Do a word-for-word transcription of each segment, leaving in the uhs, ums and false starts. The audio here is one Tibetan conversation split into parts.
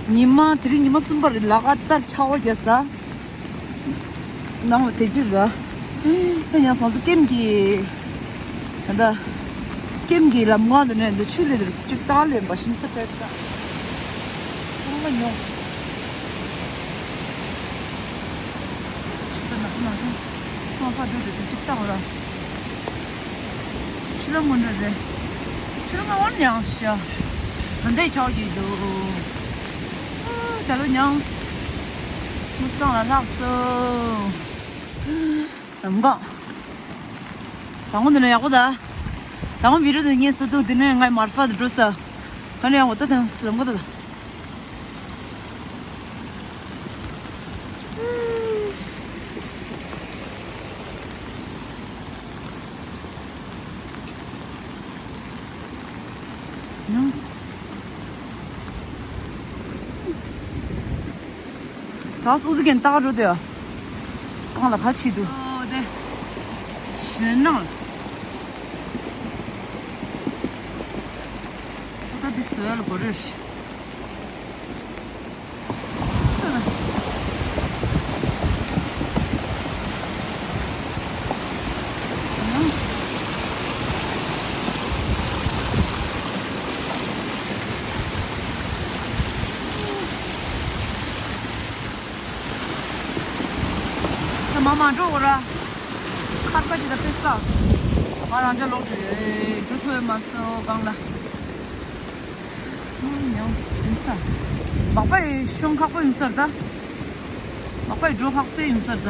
ཉི་མ་དེ་རིང་ཉི་མ་གསུམ་པར་ལག་བསྟར་ཆར་པ་བརྒྱབ་ས། ནང་ལ་དེ་ཅིག་ར། ད་ཡང་ཟང་ཟིང་ཀེམ་གྱི། ད་ལྟ། ཀེམ་གྱི་ལམ་ཁ་འདི་ནས་འདི་ཆུ་ལས་འདིར་སྐྱུག་བཏང་ལས་འབའ་ཤིང་ཚ་སྤྲད་ད། ཁོང་མ་ཉོ། ཆུ་ཚོད་ནག་ནག་ཁོང་ཁ་འདུག་འདུག་སྐྱུག་བཏང་ར། ཕྱི་ལོགས་ངོ་འདྲ་རེད། ཕྱི་ལོགས་ང་འོང་ཡང་ཤ། ད་འདས་ཆོག་གི་འདུག་ད་ལོ་མྱངས། མུ་སྟོང་ལ་ལྷག་སོ། ལམ་གང་། དང་པོ་འདི་ན་ཡག་པོ་ད། དང་པོ་བི་རུ་དུ་ངས་སུ་དུ་འདི་ནས་ངའི་མར་ཧྥ་དུ་འགྲོ་ས། ཁ་ནས་ཡག་པོ་ད་དང་ལམ་གང་ད། ཡང་། ད་སུ་ཟི་གན་ཏག་འགྲོ་དེ། གང་ལ་ཁ་ཆེ་དུ། ཨོ་དེ། ཞེ་ནང་། ད་དེ་སུ་ཡ་ལ་གོ་རེ་ཞེ། ད་མ་མ་འགྲོ་འོ་ར། ཁར་པ་ཞིག་ད་ཕེ་ས། ང་རང་ཅག་ལོག་འགྲོ་ཡོད་འགྲོ་ཐུབ་ཡོད་མ་སོང་གང་ལ། ཡང་ཞིན་ས། མག་པ་ཡི་ཤོང་ཁག་པོ་ཡིན་སར་ད། མག་པ་ཡི་འགྲོ་ཁག་སེ་ཡིན་སར་ད།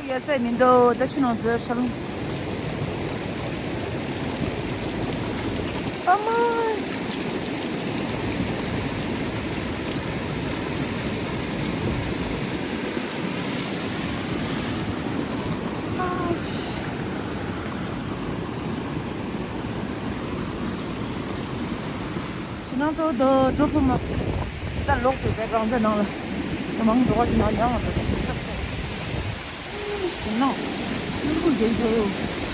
ཡ་ཚད་མི་འདུག་ད་ཆུ་ནང་འཛུལ་ཤ་ལུང་། ཨ་མ། ཆུ་ནང་དུ་འགྲོ་འགྲོ་ཐུབ་མ་སོང་། ད་ལོག་ཏུ་བས་རང་ཚོའི་ནང་ལ། ད་མང་འགྲོ་བ་ཞིག་ནང་ཡང་ལ་འགྲོ་ཐུབ་ཐབས་བྱས། ཞིང་ནང་། སྙིང་པོ་རྒྱན་ཆོ་ཡོད།